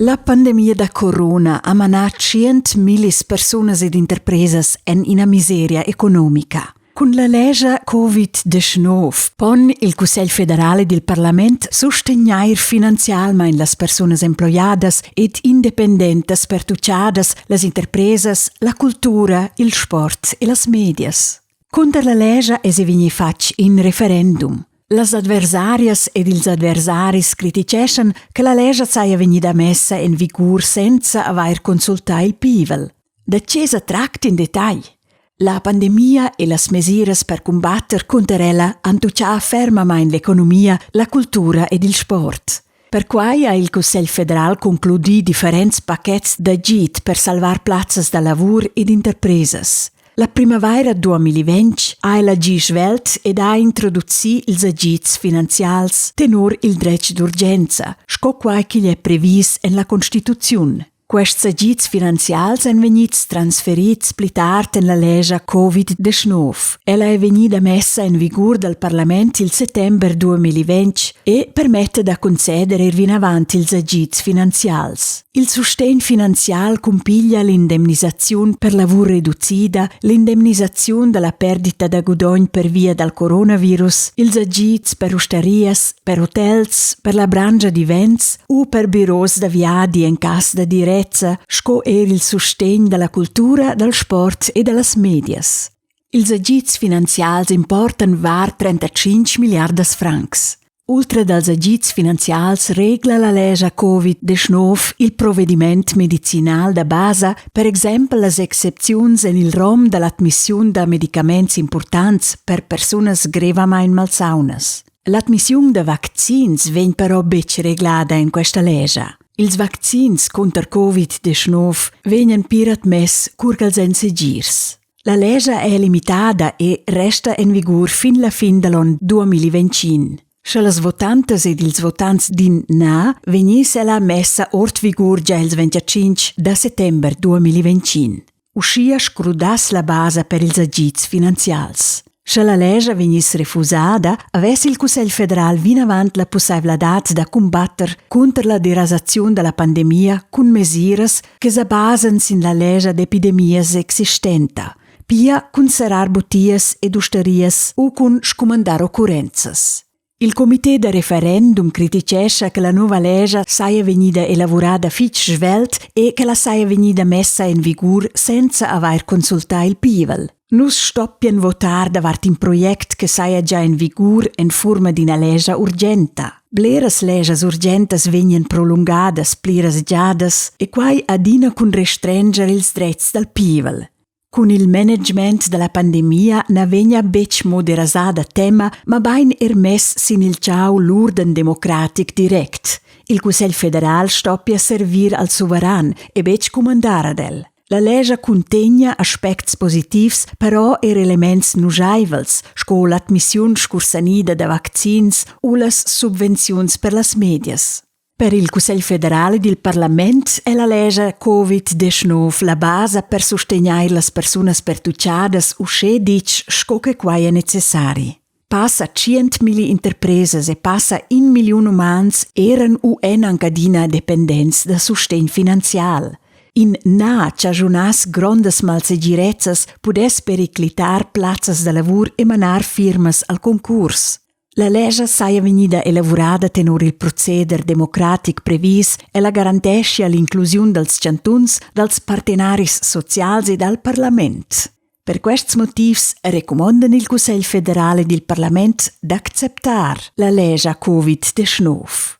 La pandemia da corona ha manà tschientmillis persunas ed interpresas en ina miseria economica. Cun la lescha Covid-19 pon il Cussegl federal ed il parlament sustegnair finanzialmain las persunas emploiadas ed independentas pertuchadas, las interpresas, la cultura, il sport e las medias. Cunter la lescha esi vegnì fatg in referendum. Las adversarias ed ils adversaris criticheschan che la lescha saja vegnida messa en vigur senza avair consultà il pievel. Da tge sa tracta in detagl? La pandemia e las mesiras per cumbatter cunter ella han tuccà fermamain l'economia, la cultura ed il sport. Perquai ha il Cussegl federal concludì differents pachets d'agid per salvar plazzas da lavur ed interpresas. La primavaira 2020 ha ella gì svelt ed ha introducì ils agids finanzials tenor il dretg d'urgenza, sco quai ch'igl è previs en la Constituziun. Quests agids finanzials èn vegnids transferids pli tard en la lescha Covid-19. Ella è vegnida messa en vigur dal parlament il settember 2020 e permetta da conceder er vinavant ils agids finanzials. Il sustegn finanzial cumpiglia l'indemnisaziun per lavur reducida, l'indemnisaziun da la perdita da gudogn pervia dal coronavirus, ils agids per ustarias, per hotels, per la branscha d'events u per biros da viadi en cas da direzza, sco er il sustegn da la cultura, dal sport e da las medias. Ils agids finanzials importan var 35 milliardas francs. Ultra dals agids finanzials regla la lescha Covid-19 il provediment medicinal da basa, per exempel las excepziuns en il rom da l'admissiun da medicaments impurtants per persunas grevamain malsaunas. L'admissiun da vaccins vegn però betg reglada en questa lescha. Ils vaccins cunter Covid-19 vegnan pir admess cur ch'els èn segirs. La lescha è limitada e resta en vigur fin la fin da l'onn 2025. Sche las votantas ed ils votants din na, vegniss ella messa ord vigur gia ils 25 da settember 2025. Uschia scrudass la basa per ils agids finanzials. Sche la lescha vegniss refusada, avess il Cussegl federal vinavant la pussaivladad da cumbatter cunter la derasaziun da la pandemia cun mesiras che sa basan sin la lescha d'epidemias existenta, pia cun serrar butias ed ustarias u cun scumandar occurrenzas. Il comité da referendum critichescha che la nova lescha saja vegnida elavurada fitg svelt e che la saja vegnida messa en vigur senza avair consultà il pievel. Nus stoppien votar davart in project che saja gia en vigur en furma d'ina lescha urgenta. Bleras leschas urgentas vegnan prolungadas pliras giadas e quai adina cun restrenger ils dretgs dal pievel. Cun il management da la pandemia na vegnia betg mo derasada tema, mabain er mess sin il chau l'urden democratic direct. Il Cussegl federal stoppia servir al suveran e betg cumandar ad el. La lescha cuntegna aspects positivs, però er elements nuschaivels, sco l'admissiun scursanida da vaccins u las subvenziuns per las medias. Per il Cussegl federal ed il parlament è la lescha Covid-19 la basa per sustegnair las persunas pertuchadas uschè ditg sco che quai è necessari. Passa 100.000 interpresas e passa in milliun umans eran u èn anc adina dependents da sustegn finanzial. In na chaschunass grondas malsegirezzas pudess periclitar plazzas da lavur e manar firmas al concurs. La lescha saja vegnida elavurada tenor il proceder democratic previs. Ella garanteschia l'inclusiun dals chantuns, dals partenaris socials e dal parlament. Per quests motivs recumondan il Cussegl federal ed il parlament d'acceptar la lescha Covid-19.